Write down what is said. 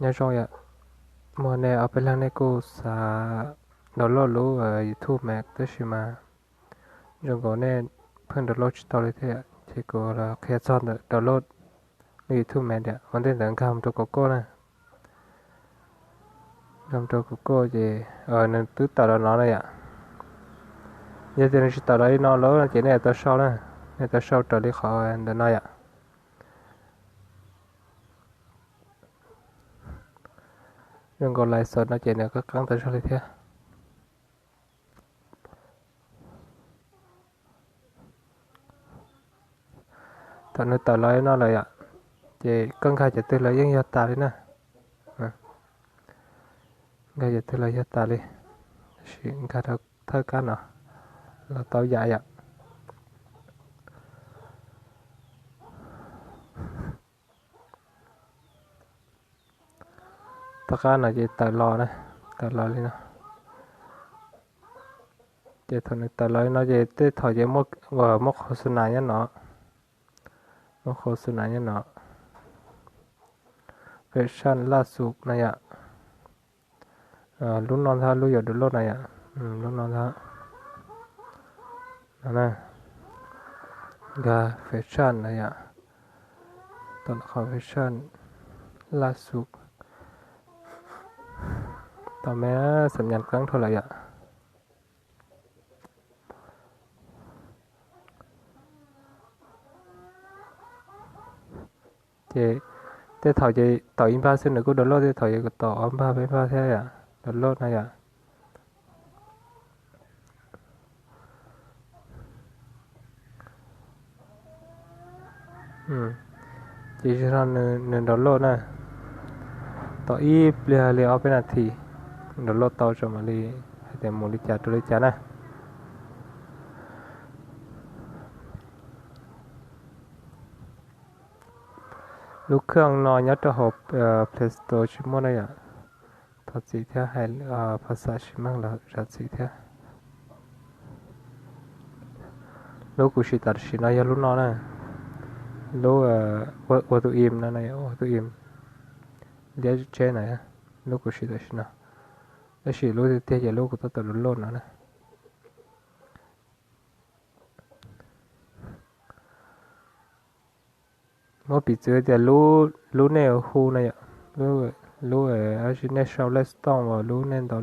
Nyob zoo yom, muaj nej ob peb leeg nej kuj xav download lub YouTube mas tab sis mas zoo nkaus nej pheej download tsis tau li thiab yom. Ces kuv los qhia txog ntawm download lub YouTube mas tias ua ntej ntawd nkag mus rau Google na. Nkag mus rau Google ces nws twb tawm los no na yom. Yog tias nws tsis tawm los li no lawm no ces nej tau sau na, nej tau sau raws li qhov ntawm no yom. Zoo nkaus lais xos no ces nws qeeb qeeb tau zog li thiab. Thaum nws tawm los li no lawm yom, ces koj nkag cov twg los yeej yog tas li na. Nkag cov twg los yog tas li, tab sis nkag rau thawj kab no los tau yam yom. Tom qab no ces tawm los na, tawm los li no. Ces thaum nws tawm los li no ces tej thaum ces muaj qhov xu nas nyob no, muaj qhov xu nas nyob no. Version laj xus na yom. Lub no ntag, lub yuav download na yom, lub no ntag. No na, nkag version na yom, tom qhov version laj xus, tom me xam nyas qeeb dhau lawm yom. Ces tej thaum ces tom ib npag xwb nws kuj download, tej thaum ces kom tom ob npag peb npag thiab yom, download na yom. Ces zaum no nws download na, tau ib pliag li ob peb nas this download tau tso mam li hais tias mus li cas rau li cas na. Lub khaj no nyob rau hauv Play Store tsis muaj na yom. Thov txim thiab, hais phas xas tsis meej los zam txim thiab. Lub kuv siv tam sim no yog lub no na, lub ua tus im no, ua tus im liab tsheb na, lub kuv siv tam sim no. Tab sis lub tiag tiag ces lub kuv tab tom download no na. Muab piv txwv tias lub nej hu no yom, lub, lub, nej sau lej xov tooj uas lub nej ntaus